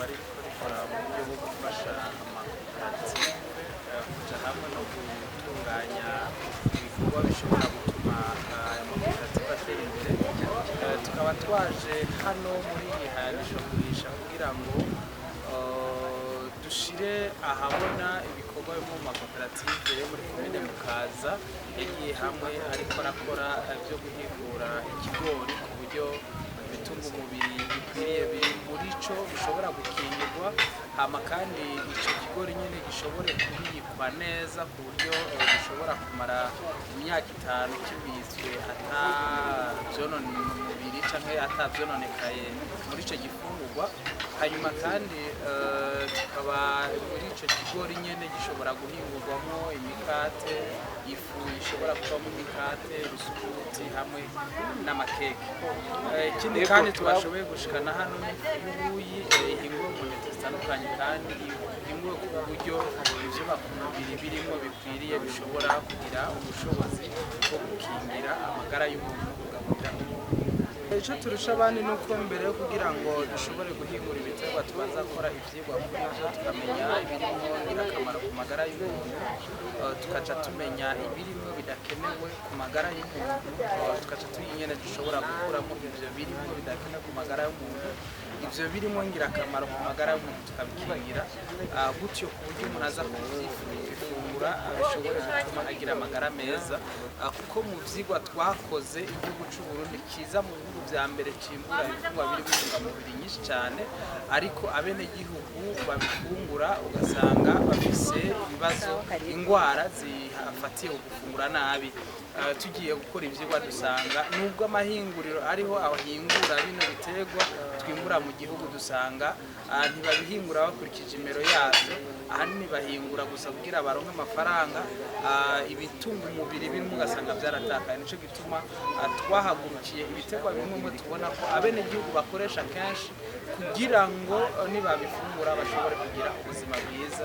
rikaba ririko rikora mu buryo bwo gufasha amakoperative kuja hamwe no gutunganya ibikorwa bishobora gutuma aya makoperative atera imbere. Tukaba twaje hano muri iyi hayanishagurisha kugira ngo dushire ahabona ibikorwa bimwe mu makoperative yo muri komine Mukaza yagiye hamwe ariko arakora byo guhingura ikigori ku buryo ibitunga umubiri bikwiriye biri muri co bishobora gukingirwa, hama kandi ico kigori nyene gishobore kubikwa neza ku buryo gishobora kumara imyaka 5 kibitswe ata vyonona umubiri canke ata vyononekaye muri ico gifungurwa. Hanyuma kandi tukaba muri ico kigori nyene gishobora guhingurwamo imikate, ifu ishobora kuvamo imikate, ibisukuti hamwe n'amakeke. Ikindi kandi twashoboye gushikana hano ni ifu y'ubuyi ihinguwe mu ntete zitandukanye kandi ihinguwe ku buryo ivyubaka umubiri birimo bikwiriye, bishobora kugira ubushobozi bwo gukingira amagara y'umuntu no kugaburira umuntu. Icyo turusha abandi ni uko mbere yo kugira ngo dushobore guhingura ibiterwa tubanza gukora ivyigwa kuri byo, tukamenya ibirimo ngirakamaro ku magara y'umuntu, tukaca tumenya ibirimo bidakenewe ku magara y'umuntu, tukaca tuyinyene dushobora gukuramo ivyo birimo bidakenewe ku magara y'umuntu, ivyo birimo ngirakamaro ku magara y'umuntu tukabikingira. Gutyo ku buryo umuntu aza kubifungura bishobore gutuma agira amagara meza. Kuko mu vyigwa twakoze, igihugu c'u Burundi kiza mu bihugu vya mbere cimbura ibifungurwa birimo intungamubiri nyinshi cyane, ariko abenegihugu babifungura ugasanga bafise ibibazo, ingwara zifatiye ku gufungura nabi. Tugiye gukora ivyigwa dusanga nubwo amahinguriro ariho ahingura bino biterwa twimbura mu gihugu, dusanga ntibabihingura bakurikije imero yavyo, ahanini bahingura gusa kugira baronke amafaranga. Ibitunga umubiri birimo ugasanga vyaratakaye. Nico gituma twahagurukiye ibiterwa bimwe bimwe tubona ko abenegihugu bakoresha kenshi kugira ngo nibabifungura bashobore kugira ubuzima bwiza.